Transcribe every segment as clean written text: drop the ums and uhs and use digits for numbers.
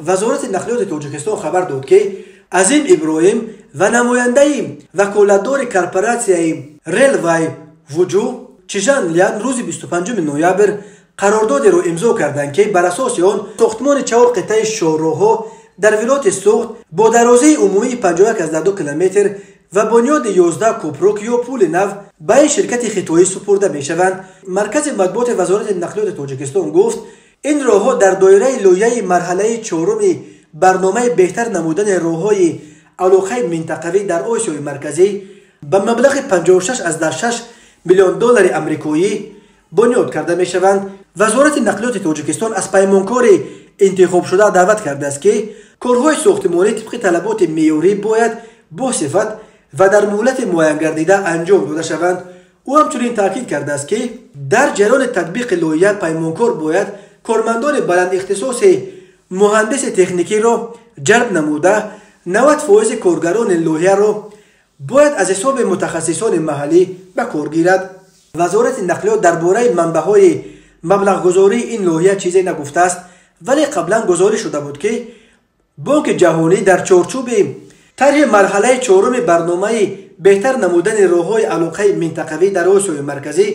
Вазорати нақлиёти Тоҷикистон хабар дод, ки Азим Иброҳим ва намояндаи ваколатдори корпоратсияи Railway Вуҷу Чижан Лян рӯзи 25 ноябр қарордодеро имзо карданд, ки бар асоси он сохтмони чаҳор қитъаи шоҳроҳҳо дар вилояти Суғд бо дарозии умумии 51,2 километр ва бунёди 11 кӯпрук ё пули нав ба ин ширкати хитоӣ супурда мешаванд. Маркази матбуоти Вазорати нақлиёти Тоҷикистон гуфт, ин роҳҳо дар доираи лоиҳаи марҳалаи чоруми барномаи беҳтар намудани роҳҳои алоқаи минтақавӣ дар Осиёи Марказӣ ба маблағи 56,6 миллион доллари амрикоӣ бунёд карда мешаванд. Вазорати нақлиёти Тоҷикистон аз паймонкори интихобшуда даъват кардааст, ки корҳои сохтмонӣ тибқи талаботи меъёрӣ бояд бо сифат ва дар муҳлати муайянгардида анҷом дода шаванд. Ӯ ҳамчунин таъкид кардааст, ки дар ҷараёни татбиқи лоиҳа паймонкор бояд кормандони баландихтисоси муҳандиси техникиро ҷалб намуда, 90% коргарони лоиҳаро бояд аз ҳисоби мутахассисони маҳаллӣ ба кор гирад. Вазорати нақлиёт дар бораи манбаъҳои маблағгузории ин лоиҳа чизе нагуфтааст, вале қаблан гузориш шуда буд, ки Бонки Ҷаҳонӣ дар чорчӯби тарҳи марҳалаи чоруми барномаи беҳтар намудани роҳҳои алоқаи минтақавӣ дар Осиёи Марказӣ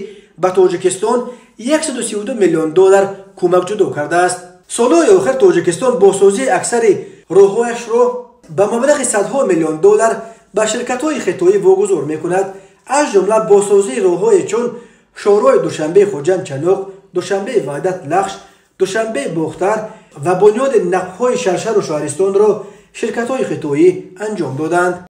ба Тоҷикистон 132 миллион доллар кӯмак ҷудо кардааст. Солҳои охир Тоҷикистон босозии аксари роҳҳояшро ба маблағи садҳо миллион доллар ба ширкатҳои хитоӣ вогузор мекунад, аз ҷумла босозии роҳҳое чун шоҳроҳи Душанбе Хуҷанд Чаноқ, Душанбе Ваҳдат Лахш, Душанбе Бохтар ва бунёди нақбҳои Шаршару шаҳристонро ширкатҳои хитоӣ анҷом доданд.